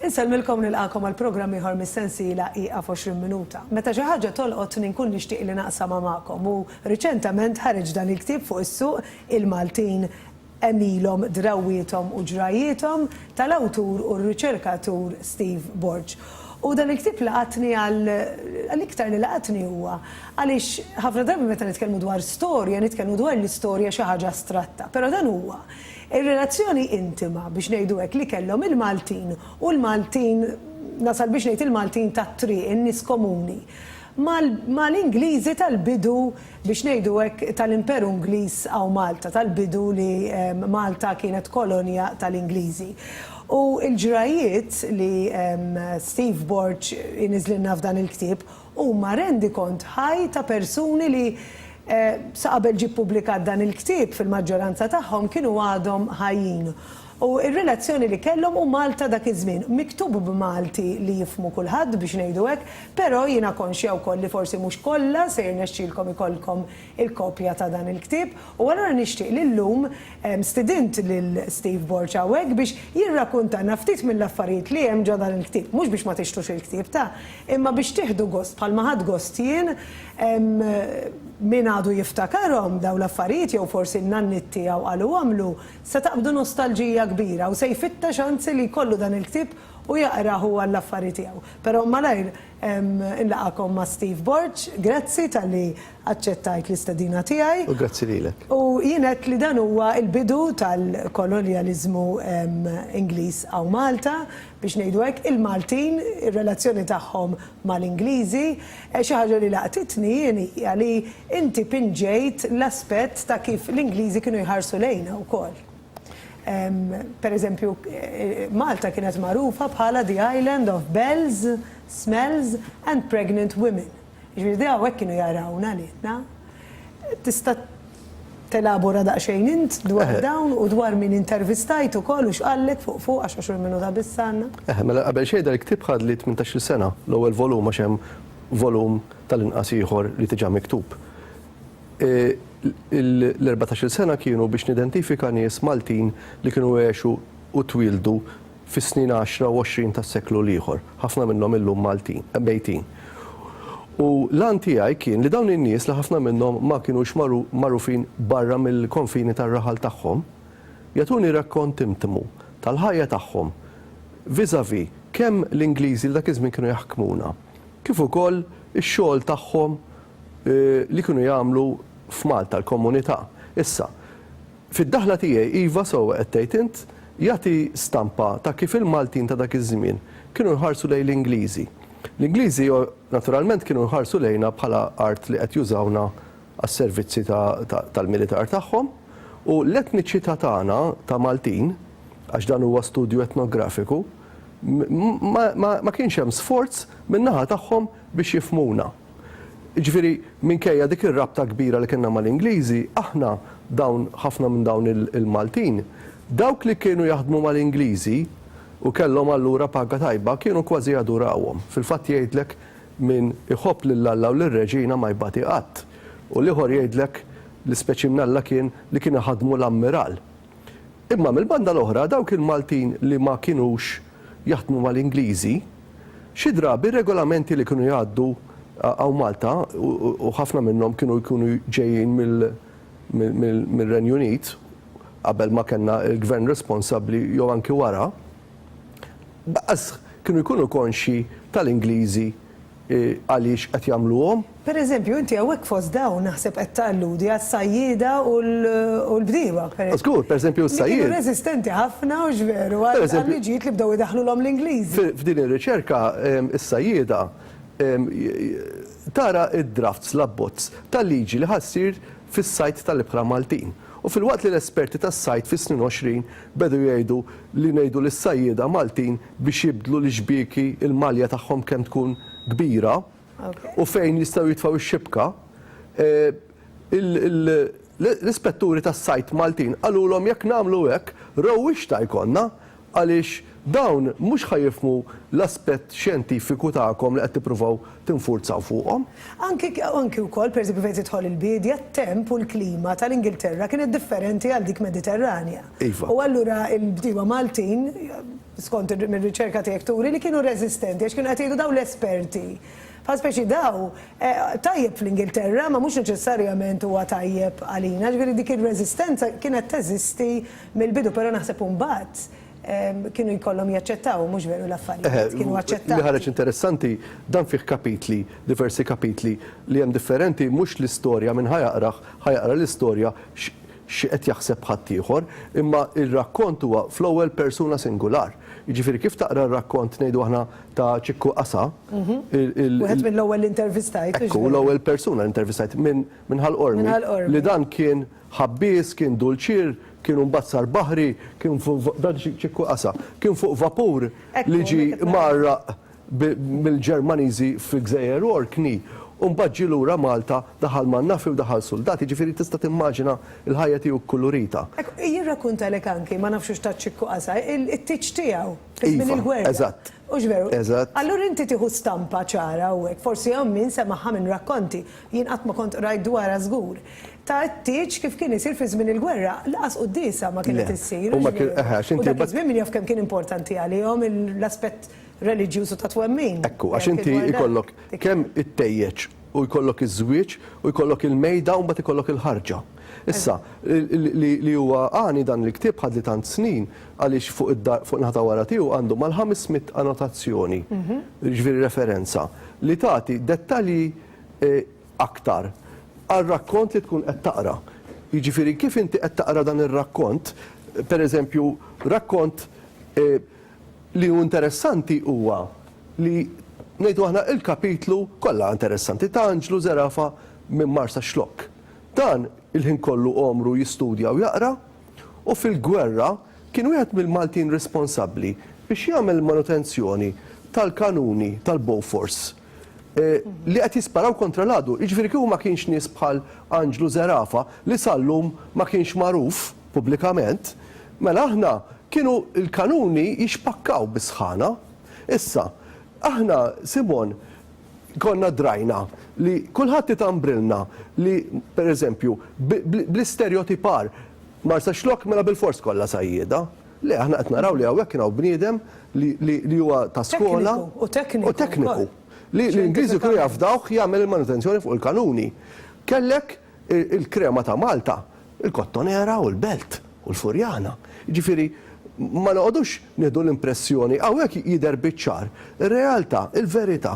Insellmilkom u nilqagħkom għal programm ieħor mis-sensiela Ieqaf 20 Minuta. Meta xi ħaġa tolqotni nkun nixtieq li naqsamha magħkom u riċentament ħareġ dan il-ktieb fuq is-suq Il-Maltin Għemilhom, Drawwiethom u Ġrajjiethom tal-awtur u r-riċerkatur Steve Borg. U dan il-ktieb laqatni għal l-iktar li laqatni huwa għaliex ħafna drabi meta nitkellmu dwar storja nitkellmu dwar l-istorja xi ħaġa astratta, però dan huwa Ir-relazzjoni intima, biex ngħidu hekk, li kellhom il-Maltin u l-Maltin, nasal biex ngħid il-Maltin tat-triq, in-nies komuni, mal-Ingliżi tal-bidu, biex ngħidu hekk, tal-Imperu Ingliż hawn Malta, tal-bidu li Malta kienet kolonja tal-Ingliżi. U l-ġrajjiet li Steve Borg iniżlilna f'dan il-ktieb huma rendikont ħaj ta' persuni li sa qabel ġie ppubblikat dan il-ktieb fil-maġġoranza tagħhom kienu għadhom ħajjin. U r-relazzjoni li kellhom u Malta dak iż-żmien. Miktub b'Malti li jifhmu kulħadd biex ngħidu hekk, però jiena konxja wkoll li forsi mhux kollha se jirnexxilkom ikollkom il-kopja ta' dan il-ktieb u allura nixtieq li llum stidint lil Steve Borg hawnhekk biex jirrakuntalna ftit mill-affarijiet li hemm ġo dan il-ktieb. Mhux biex ma tixtrux il-ktieb ta' Imma biex tieħdu gost bħalma ħadt gost jien, min għadu jiftakarhom dawn l-affarijiet jew forsi n-nanniet tiegħu qaluhomlu, se taqbdu nostalġija kbira u se jfittex anzi li jkollu dan il-ktieb u jaqrah hu għall-affari tiegħu. Però malajr inlaqagħkom ma' Steve Borg. Grazzi talli aċċettajt l-istedina tiegħi. U grazzi lilek. U jien għedt li dan huwa l-bidu tal-kolonjaliżmu Ingliż hawn Malta. biex ngħidu hekk, il-Maltin, ir-relazzjoni tagħhom mal-Ingliżi. Xi ħaġa li laqtitni jien hija li inti pinġejt l-aspett ta' kif l-Ingliżi kienu jħarsu lejna wkoll. Per eżempju, Malta kienet magħrufa bħala the island of bells, smells and pregnant women. Jiġifieri di hawnhekk kienu jarawna lilna. Tista' telabora daqsxejn int dwar dawn u dwar min intervistajt ukoll u x'qallek fuq fuq għax 20 minuta biss għandna. Eħe, mela qabel xejn dal-ktieb ħadli 18-il sena, l-ewwel volum għax hemm volum tal-inqas ieħor li diġà miktub. L-erbatax-il sena kienu biex nidentifika nies Maltin li kienu għexu u twieldu fis-snin għaxra u 20 tas-seklu l-ieħor, ħafna minnhom illum Maltin, mejtin. U l-għan tiegħi kien li dawn in-nies li ħafna minnhom ma kinux magħrufin barra mill-konfini tar-raħal tagħhom, jagħtuni rakkont intimu tal-ħajja tagħhom vis-à-vis kemm l-Ingliżi li dak iż-żmien kienu jaħkmuna, kif ukoll ix-xogħol tagħhom li kienu jagħmlu f'Malta, l-komunità. Issa, Fid-daħla tiegħi, iva sewwa qed tgħid int, jagħti stampa ta' kif il-Maltin ta' dak iż-żmien kienu jħarsu lejn l-Ingliżi. L-Ingliżi naturalment kienu jħarsu lejna bħala art li qed jużawna għas-servizzi tal-militar tagħhom u l-etniċità tagħna ta' Maltin, għax dan huwa studju etnografiku, ma kienx hemm sforz min-naħa tagħhom biex jifhmuna. Jiġifieri, minkejja dik ir-rabta kbira li kellna mal-Ingliżi, aħna dawn, ħafna minn dawn il-Maltin, dawk li kienu jaħdmu mal-Ingliżi u kellhom allura paga tajba, kienu kważi jadurawhom. Fil-fatt jgħidlek min iħobb lil Alla u lir-Reġina ma jbati qatt. U l-ieħor jgħidlek li speċi mnalla kien li kien iħaddmu l-Ammiral. Imma mill-banda l-oħra dawk il-Maltin li ma kinux jaħdmu mal-Ingliżi, xi drabi r-regolamenti li kienu jgħaddu hawn Malta, u ħafna minnhom kienu jkunu ġejjin mir-Renju Unit qabel ma kellna l-gvern responsabbli jew anki wara, lanqas kienu jkunu konxji tal-Ingliżi għaliex qed jagħmluhom. Per eżempju, inti hawnhekk fost dawn naħseb qed talludi għas-sajjieda u l-bdiewa, per eżempju. Żgur, per eżempju s-sajjied. Li kienu reżistenti ħafna, hux veru, għal-liġijiet li bdew idaħħlulhom l-Ingliżi. F'din ir-riċerka s-sajjieda tara d-drafts, l-abbozz tal-liġi li ħa ssir fis-sajd tal-ibħra Maltin. U filwaqt li l-esperti tas-sajd fis-snin 20 bedew jgħidu li ngħidu lis-sajjieda Maltin biex jibdlu l-ixbieki, il-malja tagħhom kemm tkun kbira u fejn jistgħu jitfgħu x-xibka, l-ispetturi tas-sajd Maltin qalulhom jekk nagħmlu hekk rewwixta jkollna għaliex dawn mhux ħa jifhmu l-aspett xjentifiku tagħkom li qed tippruvaw tinfurzaw fuqhom. Anki anki wkoll, pereżempju fejn tidħol il-biedja, t-temp u l-klima tal-Ingilterra kienet differenti għal dik Mediterranja. Iva. U allura l-bdiewa Maltin. skont mir-riċerka tiegħek turi li kienu reżistenti għax kienu qed jgħidu dawn l-esperti. Bħal speċi daw tajjeb fl-Ingilterra ma mhux neċessarjament huwa tajjeb għalina, ġifieri dik ir-reżistenza kienet teżisti mill-bidu, però naħseb imbagħad kienu jkollhom jaċċettaw, mhux veru l-affarijiet, kienu aċċettati. Li ħareġ interessanti, dan fih kapitli, diversi kapitli li hemm differenti mhux l-istorja min ħa jaqrah, ħa jaqra l-istorja xi qed jaħseb ħaddieħor, imma r-rakkont huwa fl-ewwel persuna singular. Jiġifieri kif taqra r-rakkont ngħidu aħna ta' Ċikku Qasa, il. Wieħed mill-ewwel li intervistajt. Ekku, l-ewwel persuna li intervistajt minn Ħal Qormi. Minn Ħal Qormi. Li dan kien ħabbies, kien dulċier, kien imbagħad sar baħri, kien fuq dan Ċikku Qasa, kien fuq vapur li ġie mgħarraq mill-Ġermaniżi fil-Gżejjer Orkney u mbagħad ġie lura Malta, daħal man-NAFI u daħal suldat, jiġifieri tista' timmaġina l-ħajja tiegħu kkulurita. Ekku, jirrakkuntalek anki, ma nafx hux ta' Ċikku Qasa, it-tieġ tiegħu fi żmien il-gwerra. Iva, eżatt. Hux veru? Eżatt. Allura inti tieħu stampa ċara hawnhekk, forsi hawn min semagħha minn rakkonti, jien qatt ma kont qrajt dwarha żgur, ta' t-tieġ kif kien isir fi żmien il-gwerra. Lanqas quddiesa ma kienet issir, hux veru? U dak iż-żmien min jaf kemm kien importanti għalihom l-aspett reliġjuż u ta' twemmin. Ekku, għax inti jkollok kemm ittejjeġ u jkollok iż-żwieġ u jkollok il-mejda u mbagħad ikollok il-ħarġa. Issa, li huwa għani dan il-ktieb ħadli tant snin għaliex fuq fuq naħa ta' wara tiegħu għandu mal-500 annotazzjoni, jiġifieri referenza, li tagħti dettalji aktar għar-rakkont li tkun qed taqra. Jiġifieri kif inti qed taqra dan ir-rakkont, pereżempju, rakkont Li hu interessanti huwa li ngħidu aħna il-kapitlu, kollha interessanti, ta' Anġlu Zerafa minn Marsaxlokk. Dan il-ħin kollu għomru jistudja u jaqra u fil-gwerra kien wieħed mill-Maltin responsabbli biex jagħmel manutenzjoni tal-kanuni tal-Bofors li qed jisparaw kontra l-għadu. Jiġifieri kieku ma kienx nies bħal Anġlu Zerafa li sal-lum ma kienx magħruf pubblikament, mela aħna kienu l-kanuni jixpakkaw bis-sħana. Issa, aħna, Simon, konna drajna li kulħadd itambrilna li, per eżempju, bl-isterjotipar, Marsaxlokk mela bilfors kollha sajjieda. Le, aħna qed naraw li hawnhekk kien hawn bniedem li huwa ta' skola. U tekniku. U tekniku. Li l-Ingliżi kienu jafdawh jagħmel il-manutenzjoni fuq il-kanuni. Kellek il-krema ta' Malta, il-Kottonera u l-Belt u l-Furjana. Jiġifieri ma noqogħdux nieħdu l-impressjoni, hawnhekk jidher biċ-ċar, ir-realtà, il-verità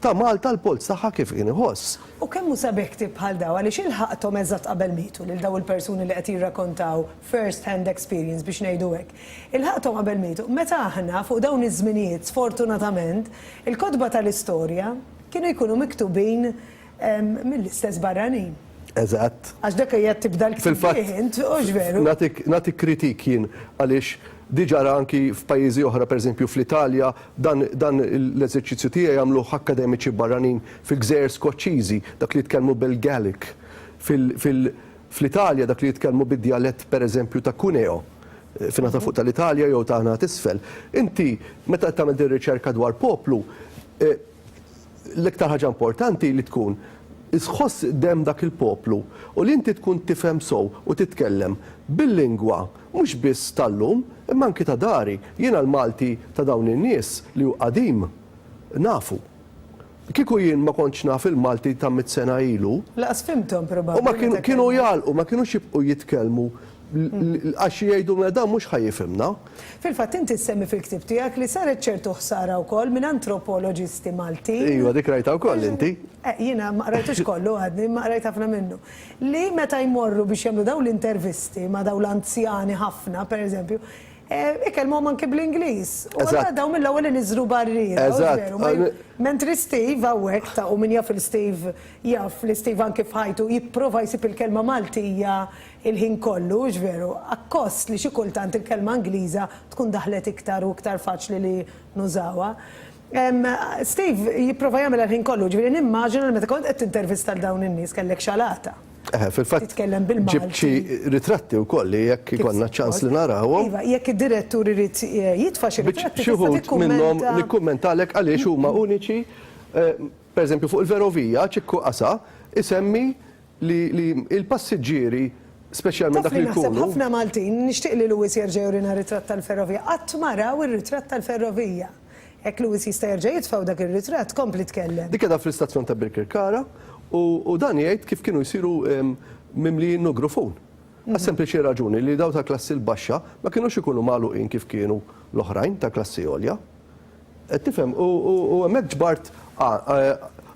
ta' Malta l-polz tagħha kif kien iħoss. U kemm hu sabiħ ktieb bħal dawn għaliex ilħaqthom eżatt qabel mietu lil dawn il-persuni li qed jirrakontaw first hand experience biex ngħidu hekk. Ilħaqthom qabel mietu. Meta aħna fuq dawn iż-żminijiet sfortunatament il-kotba tal-istorja kienu jkunu miktubin mill-istess barranin. Eżatt. Għax dak hija tibda l-ktieb bih int, hux veru? Nagħtik nagħtik kritik jien għaliex di ġara anki f'pajjiżi oħra, pereżempju fl-Italja, dan dan l-eżerċizzju tiegħi għamluh akkademiċi barranin fil-gżejjer Skoċċiżi, dak li jitkellmu bil-Gaelic, fil fil fl-Italja dak li jitkellmu bid-djalett pereżempju ta' Cuneo, fin-naħa ta' fuq tal-Italja jew ta' naħa t'isfel. Inti meta qed tagħmel din ir-riċerka dwar poplu, L-iktar ħaġa importanti li tkun tħoss demm dak il-poplu u li inti tkun tifhem sew u titkellem bil-lingwa mhux biss tal-lum imma anki ta' dari. Jiena l-Malti ta' dawn in-nies li hu qadim nafu. Kieku jien ma kontx naf il-Malti ta' mitt sena ilu. Lanqas fhimthom probabbli. Huma kienu jagħlqu, ma kinux jibqgħu jitkellmu għax jgħidu mela dan mhux ħa jifhimna. Fil-fatt inti ssemmi fil-ktieb tiegħek li saret ċertu ħsara wkoll minn antropoloġisti Maltin. Iva, dik rajtha wkoll inti. Eh, jiena ma qrajtux kollu għadni, imma qrajt ħafna minnu. Li meta jmorru biex jagħmlu dawn l-intervisti ma' dawn l-anzjani ħafna, pereżempju, ikellmuhom anki bl-Ingliż. U allura dawn mill-ewwel iniżżlu barriera. Eżatt. Mentri Steve hawnhekk ta' u min jaf 'il Steve jaf li Steve anki f'ħajtu jipprova jsib il-kelma Maltija il-ħin kollu, hux veru? Akkost li xi kultant il-kelma Ingliża tkun daħlet iktar u iktar faċli li nużawha. Steve jipprova jagħmilha l-ħin kollu, ġifieri nimmaġina li meta kont qed tintervista 'l dawn in-nies kellek xalata. Eħe, fil-fatt Titkellem bil-Malti. ġibt xi ritratti wkoll li jekk ikollna ċans li narawhom. Iva, jekk id-direttur irid jitfa' xi ritratti Xi tista' wħud minnhom tikkummenta. nikkummentalek għaliex huma uniċi. Per eżempju fuq il-Verovija, Ċikku Qasa isemmi li li l-passiġġieri. Speċjalment dak li jkunu. Naħseb ħafna Maltin, nixtieq li Louis jerġa' jurina ritratt tal-ferrovija, qatt ma raw ir-ritratt tal-ferrovija. Jekk Louis jista' jerġa' jitfgħu dak ir-ritratt, kompli tkellem. Dik qiegħda fl-istazzjon ta' Birkirkara u dan jgħid kif kienu jsiru mimlijin nugrufun. Għas-sempliċi raġuni li dawn tal-klassi l-baxxa ma kinux ikunu magħluqin kif kienu l-oħrajn tal-klassi għolja. Qed tifhem? U hemmhekk ġbart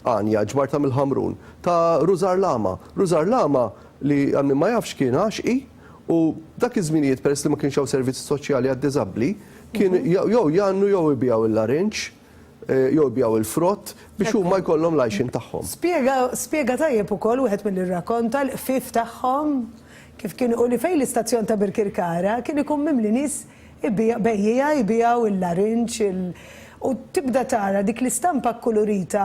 għanja, ġbartha mill-Ħamrun, ta' Rużar Lama. Rużar Lama li għal min ma jafx kien għaxqi u dak iż-żminijiet peress li ma kienx hawn servizzi soċjali għad-diżabbli, kien jew jgħannu jew ibigħu l-larinġ, jew ibigħu l-frott biex huma jkollhom l-għajxien tagħhom. Spjega spjega tajjeb ukoll wieħed milli rrakonta l-qfief tagħhom kif kien u li fejn l-istazzjon ta' Birkirkara kien ikun mimli nies ibigħ bejjiegħa jbigħu l-larinġ il u tibda tara dik l-istampa kkulurita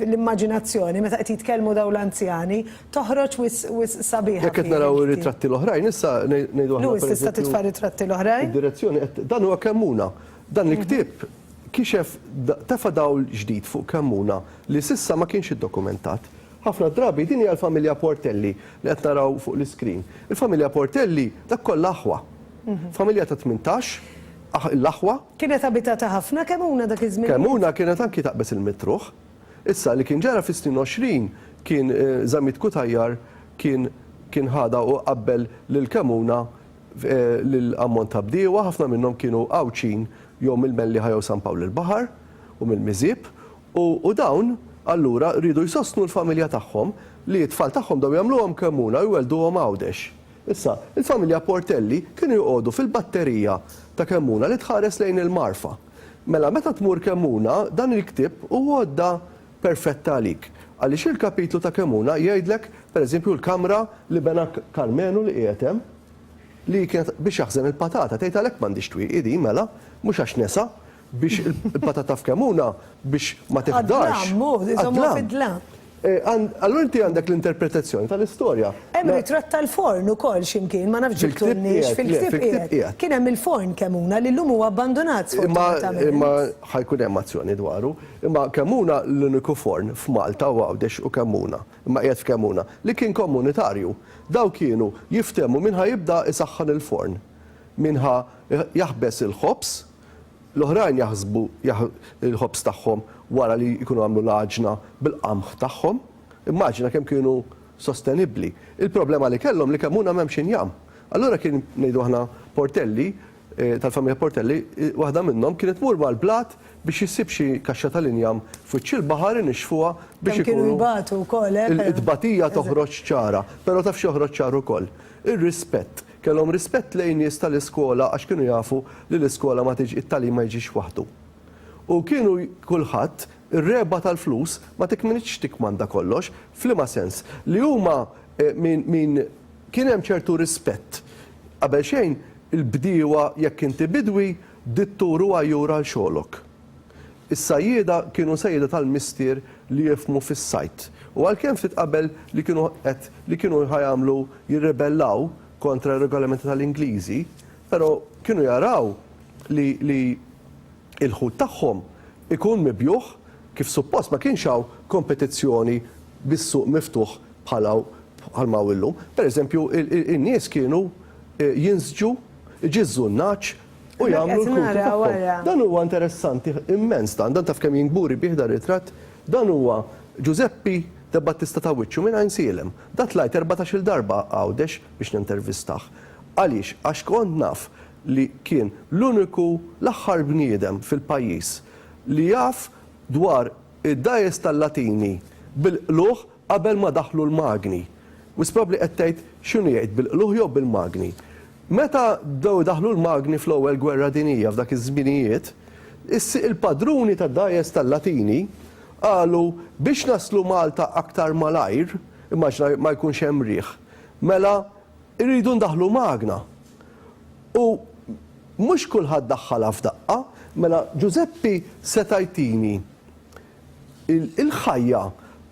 l-immaġinazzjoni meta qed jitkellmu dawn l-anzjani toħroġ wisq wisq sabiħa Jekk qed naraw ir-ritratti l-oħrajn issa ngħidu aħna Louis tista' titfa' ritratti l-oħrajn? Id-direzzjoni qed dan huwa Kemmuna. Dan il-ktieb kixef, tefa' dawl ġdid fuq Kemmuna li s'issa ma kienx iddokumentat. Ħafna drabi din hija l-familja Portelli li qed naraw fuq l-iskrin. Il-familja Portelli dak kollha aħwa. Familja ta' 18, l-aħwa. Kienet abitata ħafna Kemmuna dak iż-żmien? Kemmuna kienet anki taqbeż il-mitt ruħ. Issa, li kien ġara fis-snin 20 kien Zammit Cutajar kien kien ħadha u qabbel lil Kemmuna lil ammont ta' bdiewa, ħafna minnhom kienu Għawdxin jew mill-Mellieħa jew San Pawl il-Baħar u mill-Miżieb, u dawn allura riedu jsostnu l-familja tagħhom li t-tfal tagħhom bdew jagħmluhom Kemmuna u jwellduhom Għawdex. Issa, il-familja Portelli kienu joqogħdu fil-batterija ta' Kemmuna li tħares lejn il-Marfa. Mela meta tmur Kemmuna dan il-ktieb hu għodda perfetta għalik. Għaliex il-kapitlu ta' Kemmuna jgħidlek, pereżempju, l-kamra li bena Karmenu li qiegħed hemm, li kienet biex jaħżen il-patata. Tgħid għalhekk m'għandhiex twieqi din mela, mhux għax nesa, biex il-patata f'Kemmuna biex ma tiħdarx. Għad-dlam, hu, iżommuha fid-dlam. Allura inti għandek l-interpretazzjoni tal-istorja. Hemm ritratt tal-forn ukoll xi mkien, ma nafx ġibtulniex. Fil-ktieb qiegħed. Kien hemm il-forn Kemmuna li llum huwa abbandunat sfortunatament. Imma ħa jkun hemm azzjoni dwaru. Imma Kemmuna l-uniku forn f'Malta u Għawdex u Kemmuna, imma qiegħed f'Kemmuna, li kien komunitarju. Dawn kienu jiftehmu min ħa jibda isaħħan il-forn, min ħa jaħbes il-ħobż, L-oħrajn jaħsbu l-ħobż tagħhom wara li jkunu għamlu l-għaġna bil-qamħ tagħhom. Immaġina kemm kienu sostenibbli. Il-problema li kellhom li Kemmuna m'hemmx injam. Allura kien, ngħidu aħna, Portelli, tal-familja Portelli, waħda minnhom kienet tmur mal-blat biex issib xi kaxxa tal-injam f'wiċċ il-baħar inixxfuha biex Kemm kienu ikunu. jbatu wkoll, eh, però. It-tbatija toħroġ ċara. Però taf x'joħroġ ċar ukoll? Ir-rispett. Kellhom rispett lejn nies tal-iskola għax kienu jafu li l-iskola ma tiġi, it-tagħlim ma jiġix waħdu. U kienu kulħadd, ir-regħba tal-flus ma tikminitx tikkmanda kollox, f'liema sens? Li huma min, min, kien hemm ċertu rispett. Qabel xejn, il-bdiewa jekk inti bidwi, dittur u għajjur għal xogħlok. Is-sajjieda kienu sajjieda tal-mistier li jifhmu fis-sajd, u għalkemm ftit qabel li kienu qed li kienu ħa jagħmlu jirribellaw kontra r-regolamenti tal-Ingliżi, però kienu jaraw li li l-ħut tagħhom ikun mibjugħ kif suppost, ma kienx hawn kompetizzjoni bis-suq miftuħ bħal hawn bħalma hawn illum. Pereżempju, in-nies kienu jinsġu, iġiżżu n-nagħaġ U jagħmlu l-kultu tagħhom. Dan huwa interessanti immens dan, dan taf kemm jien kburi bih dar-ritratt? Dan huwa Ġużeppi De Battista ta' wiċċu minn Għajnsielem. Da tlajt erbatax-il darba Għawdex biex nintervistah. Għaliex? Għax kont naf li kien l-uniku, l-aħħar bniedem fil-pajjiż li jaf dwar id-dgħajjes tal-Latini bil-qlugħ qabel ma daħlu l-magni. Wisq probabbli qed tgħid x'inhu jgħid bil-qlugħ jew bil-magni. Meta bdew idaħħlu l-magni fl-Ewwel Gwerra Dinjija f'dak iż-żminijiet, il-padruni tad-dgħajjes tal-Latini qalu biex naslu Malta aktar malajr, immaġina ma jkunx hemm riħ, mela rridu ndaħħlu magna. U mhux kulħadd daħħalha f'daqqa, mela Ġużeppi seta' jtini il-ħajja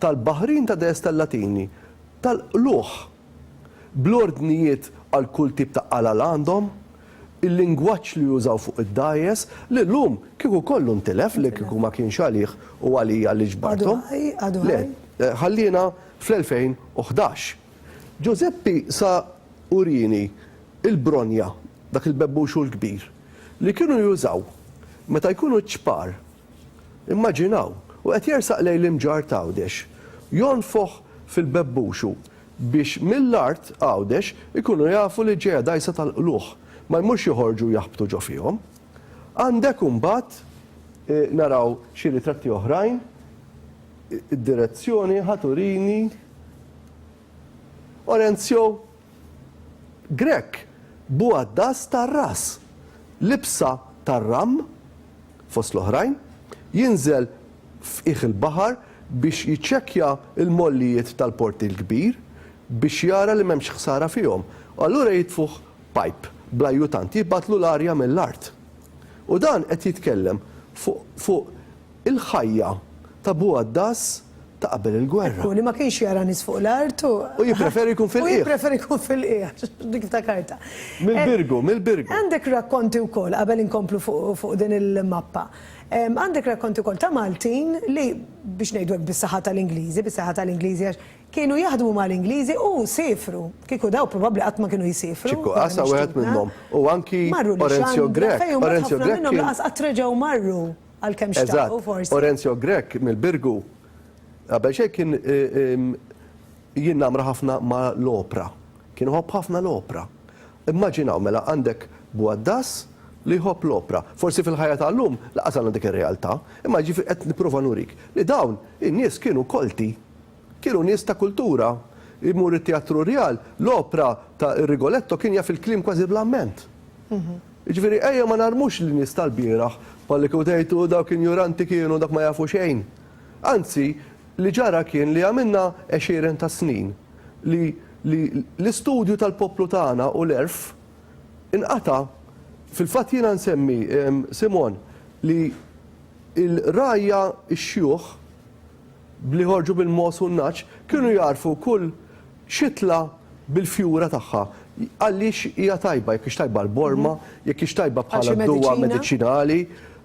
tal-baħrin ta' dgħajjes tal-Latini tal-qlugħ bl-ordnijiet għal kull tip ta' qala l għandhom, il-lingwaġġ li jużaw fuq id-dgħajjes, li llum kieku kollu ntilef li kieku ma kienx għalih u għalija li ġbarthom. Għadu ħaj? Le, ħalliena fl-2011. Ġużeppi sa. urieni il-bronja, dak il-bebbuxu l-kbir, li kienu jużaw meta jkunu ċ-ċpar, immaġinaw, u qed jersaq lejn l-Imġarr t'Għawdex, jonfoħ fil-bebbuxu biex mill-art Għawdex ikunu jafu li ġejja dgħajsa tal-qlugħ, ma jmurx joħorġu u jaħbtu ġo fihom. Għandek imbagħad naraw xi ritratti oħrajn, id-direzzjoni ħa turini Orenzio Grech b'għaddas tar-ras, libsa tar-ram, fost l-oħrajn, jinżel f'qiegħ il-baħar biex jiċċekkja l-mollijiet tal-Port il-Kbir biex jara li m'hemmx ħsara fihom. U allura jitfuh pajp bl-ajjutant jibgħatlu l-arja mill-art. U dan qed jitkellem fuq fuq il-ħajja ta' Bugħaddas ta' qabel il-gwerra. Ekku, li ma kienx jara nies fuq l-art u. U jippreferi jkun fil-qiegħ. U jippreferi jkun fil-qiegħ, dik ftakartha. Mill-Birgu, mill-Birgu. Għandek rakkonti wkoll, qabel inkomplu fuq din il-mappa. Għandek rakkonti wkoll ta' Maltin li, biex ngħidu hekk bis-saħħa tal-Ingliżi, bis-saħħa tal-Ingliżi għax kienu jaħdmu mal-Ingliżi u siefru. Kieku dawn probabbli qatt ma kienu jsiefru. Ċikku Qasa wieħed minnhom. U anki Orenzio Grech. Orenzio Grech. Minnhom lanqas qatt reġgħu marru. Għalkemm xtaqu forsi. Eżatt. Orenzio Grech mill-Birgu qabel xejn kien jinnamra ħafna ma' l-opra. Kien iħobb ħafna l-opra. Immaġinaw mela għandek Bugħaddas li jħobb l-opra. Forsi fil-ħajja ta' llum lanqas għandna dik ir-realtà, imma jiġifieri qed nipprova nurik li dawn in-nies kienu kolti. Kienu nies ta' kultura. Imur it-Teatru Rjal, l-opra ta' Rigoletto kien jaf il-kliem kważi bl-amment. Jiġifieri ejja ma narmux lin-nies tal-bieraħ bħal li kieku tgħid u dawk injuranti kienu dawk ma jafu xejn. Anzi, li ġara kien li għamilna għexieren ta' snin li li l-istudju tal-poplu tagħna u l-għerf inqata'. Fil-fatt jiena nsemmi, Simon, li l-rgħajja x-xjuħ bli ħorġu bil-mogħoż u n-nagħaġ kienu jagħrfu kull xitla bil-fjura tagħha għaliex hija tajba, jekk hix tajba għall-borma, jekk hix tajba bħala duwa mediċinali,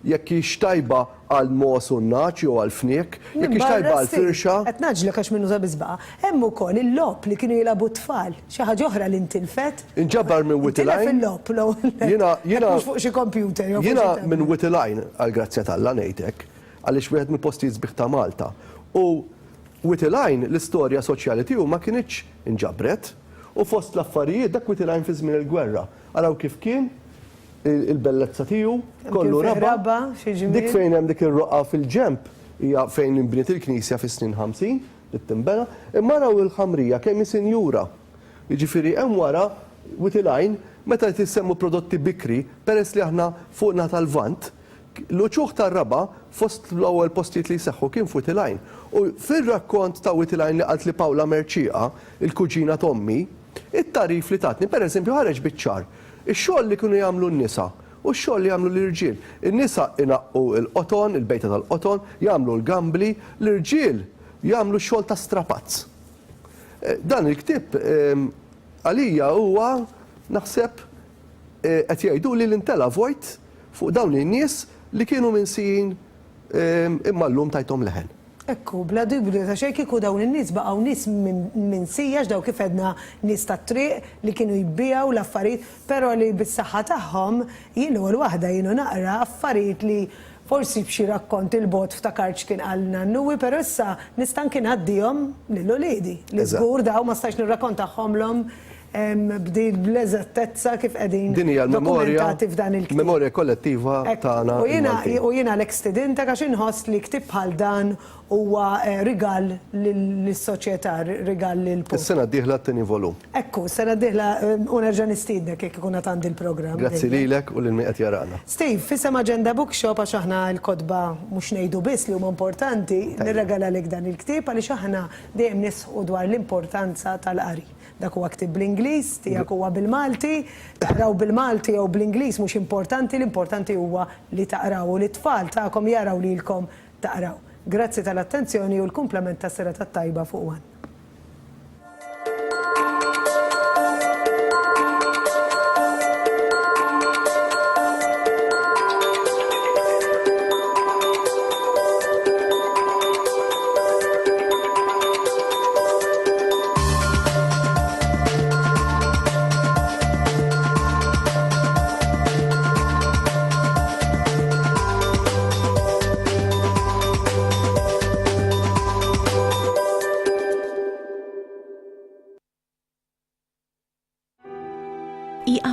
jekk hix tajba għall-mogħoż u n-nagħaġ jew għall-fniek, jekk hix tajba għall-firxa. Qed ngħaġġlek għax minuta biss baqa'. Hemm ukoll il-logħob li kienu jilagħbu t-tfal, xi ħaġa oħra li ntilfet. Inġabar minn Wied il-Għajn. Intilef il-logħob l-ewwel nett. Jiena, jiena. Mhux fuq xi computer jew fuq xi Jiena minn Wied il-Għajn, għall-grazzja t'Alla ngħid hekk, għaliex wieħed mill-postijiet sbieħ ta' Malta. U Wied il-Għajn, l-istorja soċjali tiegħu ma kinitx inġabret. U fost l-affarijiet, dak Wied il-Għajn fi żmien il-gwerra. Araw kif kien il-bellezza tiegħu, kollu raba'. Dik fejn hemm dik ir-roqgħa fil-ġenb hija fejn inbniet il-knisja fis-snin 50, bdiet tinbena. Imma araw il-ħamrija kemm hi sinjura. Jiġifieri hemm wara Wied il-Għajn, meta qed jissemmu prodotti bikri, peress li aħna fuq naħa tal-Lvant, L-uċuħ tar-raba' fost l-ewwel postijiet li jseħħu kien f'Wied il-Għajn. U fir-rakkont ta' Wied il-Għajn li qaltli Paula Mercieca, il-kuġina t'ommi, it-tagħrif li tatni, pereżempju, ħareġ biċ-ċar ix-xogħol li kienu jagħmlu n-nisa u x-xogħol li jagħmlu l-irġiel. In-nisa inaqqu l-qoton, il-bejta tal-qoton, jagħmlu l-gambli, l-irġiel jagħmlu x-xogħol ta' strapazz. Dan il-ktieb għalija huwa naħseb qed jgħiduli li ntela' vojt fuq dawn in-nies li kienu minsijin imma llum tajthom leħen. Ekku, bla dubju ta' xejn kieku dawn in-nies baqgħu nies minsija għax dawn kif għedna nies tat-triq li kienu jbigħu l-affarijiet però li bis-saħħa tagħhom jien l-ewwel waħda jien u naqra affarijiet li forsi b'xi rakkont 'il bogħod ftakart x'kien qal nannuwi però issa nista' anki ngħaddihom lil uliedi li żgur dawn ma stajtx nirrakkontahomlhom b'din bl-eżattezza kif qegħdin Din hija l-memorja, dokumentati f'dan il-ktieb. memorja kollettiva tagħna U jiena l-Maltin. u jiena għalhekk stidintek għax inħoss li ktieb bħal dan huwa rigal lis-soċjetà, rigal lill-pubbliku. Is-sena d-dieħla t-tieni volum. Ekku, s-sena d-dieħla u nerġa' nistiednek jekk ikun għad għandi l-programm. Grazzi lilek u lil min qed jarana. Steve, f'isem Agenda Bookshop għax aħna l-kotba mhux ngħidu biss li huma importanti, nirregalalek dan il-ktieb għaliex aħna dejjem nisħqu dwar l-importanza tal-qari. Dak huwa ktieb bl-Ingliż, tiegħek huwa bil-Malti. Taqraw bil-Malti jew bl-Ingliż mhux importanti, l-importanti huwa li taqraw u li t-tfal tagħkom jaraw lilkom taqraw. Grazzi tal-attenzjoni u l-kumplament tas-serata t-tajba fuq one.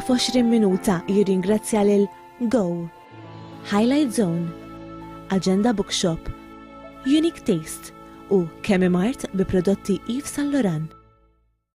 Ieqaf 20 Minuta jirringrazzja lil Go, Highlight Zone, Agenda Bookshop, Unique Taste u Chemimart bi prodotti Yves Saint Laurent.